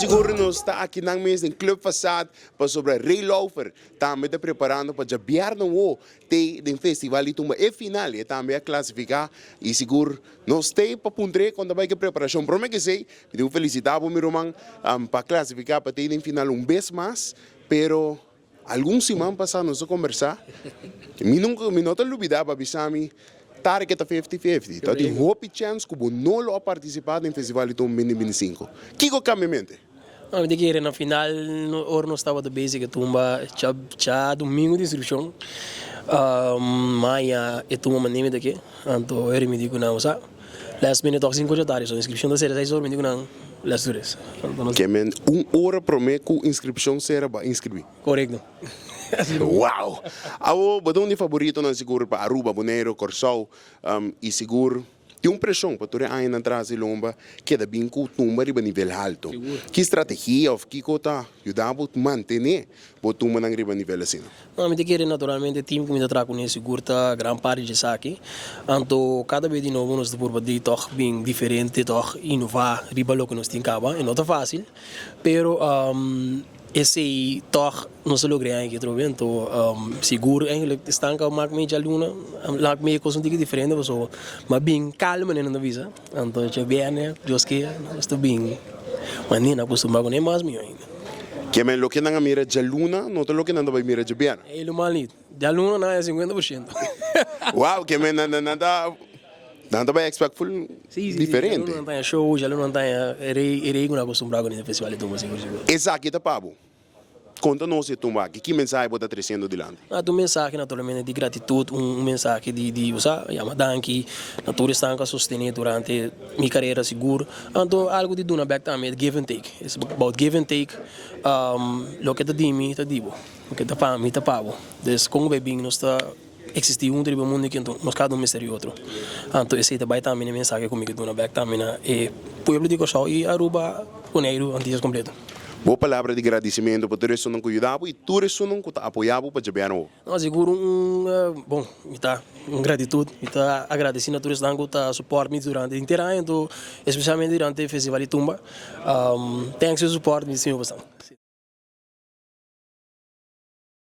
sigur nos ta aki nan mes den Club Facade pasobra Ray Lauffer tambe ta preparando pa djabièrnè wo tei den Festival di Tumba e final e tambe a clasifica y sigur nos tei pa puntr'é con ta bay cu e preparacion. Prome cu esey mi tin cu felicita bo mi ruman pa clasifica pa tei den final un bes mas pero Algun siman pasá nos a kombersá, mi nunka, mi no ta lubidá pa bisa mi target ta fifty fifty, ta tin hopi chèns ku bo no lo a partisipá den Festival di Tumba 2025. Kiko kambia mente? No, mi ta kere na final ora nos tabata bezig e tumba dja domingo di inskripshon, maña e tumba mand'é mi ta ke, anto e rimidí ku nan sa. Last minute tok 5 dja tardi so inscripcion ta sera 6 ora mi di cu nan let's do this. Ke men un ora prome cu inscripcion sera bo a inscribi. Corecto. Wow! Awo bo ta un di favoritonan sigur pa Aruba, Boneiru, Corsou y sigur tin un presion pa tur e añanan tras di lomba keda bin cu tumba riba nivel halto. Ki strategia of kico ta yuda bo mantene bo tumbanan riba nivel asina? No, mi ta kere naturalmente team ku mi ta traha kuné sigur ta gran parti dje esaki. Anto kada bes di nobo nos ta purba di tòg bin diferente, tòg inová riba loke nos tin kaba. E no ta fásil, pero esei tòg nos a logra e aña aki atrobe. Anto sigur eigenlijk esnan ku a mak mi djaluna a lak mi e kos un tiki diferente pasobra mi a bin kalma nan ta bisa. Anto djabièrnè Dios ke nos ta bin manera nan akustumbrá kuné mas mihó ainda. Ke men loke nan a mira djaluna no ta loke nan ta bai mira djabièrnè. Helemaal niet. Djaluna nan a 50%. Wow, ke men nan nan ta nan ta bai expect full Sí, sí, sí. diferente. Djaluna nan ta haña show, djaluna nan ta haña e rei e rei ku nan akustumbrá kuné den festival di tumba sigur sigur. Esaki ta pa bo. Konta nos e tumba aki, ki mensahe bo ta tresiendo dilanti? Na ta un mensahe naturalmente di gratitut, un mensahe di di bo sa, yama danki na tur esnan ku a sostené durante mi karera sigur. Anto algu di duna bèk tambe, give and take, it's about give and take, loke ta di mi ta di bo, loke ta pa mi ta pa bo. Dus kon ku bai bin nos ta. Existi hunto riba mundo aki anto nos cada un mester di otro. Anto esey ta bay tambe na e mensahe cu mi ke duna bek tambe na e pueblo di Corsou y Aruba, Boneiru, Antillas completo. Bo palabra di gradicimento pa tur esunnan cu yuda bo y tur esunnan cu ta apoya bo pa djabiano bo. No, sigur un, bon, mi ta un gratitud, mi ta agradeci na tur esnan cu ta support mi durante henter aña anto especialmente durante e festival di tumba. Thanks pa e support, mi ta stima bastante.